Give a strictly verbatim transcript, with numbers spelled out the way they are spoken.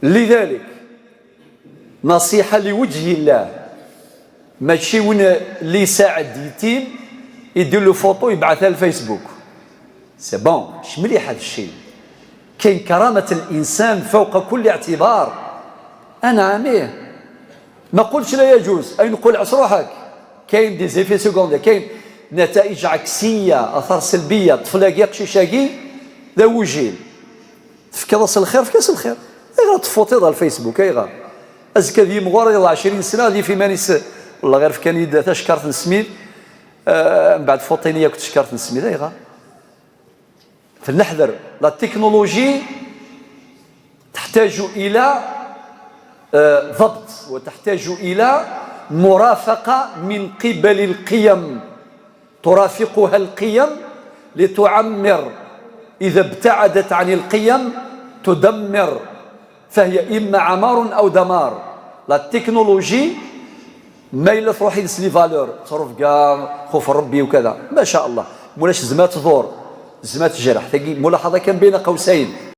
لذلك نصيحة لوجه الله، ماشي وين اللي يساعد يتيم يدير له فوطو يبعثها للفيسبوك. سي بون، مش مليح هذا الشيء. كاين كرامة الإنسان فوق كل اعتبار. أنا عاميه، ما قلتش لا يجوز، أي نقول عس روحك. كاين دي زيفي سيكوندير، كاين نتائج عكسية، آثار سلبية. طفلاكي، قشيشاكي، ذا وجيل. تفكر راس الخير، فكاس الخير. ايغا تفوتيض على الفيسبوك، ايغا؟ ازكى ذي مغوار يلا عشرين سنة ذي في مانيس. والله غير فكان يد تشكرت نسميد. آه، من بعد فوطيني ياك تشكرت نسميد، ايغا؟ فلنحذر، لا تكنولوجي تحتاج إلى، آه، ضبط، وتحتاج إلى مرافقة من قبل القيم، ترافقها القيم لتعمر. إذا ابتعدت عن القيم تدمر، فهي إما عمار أو دمار. لا تكنولوجي ما إلا تروح يدس لي فالور، تصرف كاع خوف ربي وكذا، ما شاء الله. مولاش زمات ضور، زمات جرح، تقي ملاحظة كان بين قوسين.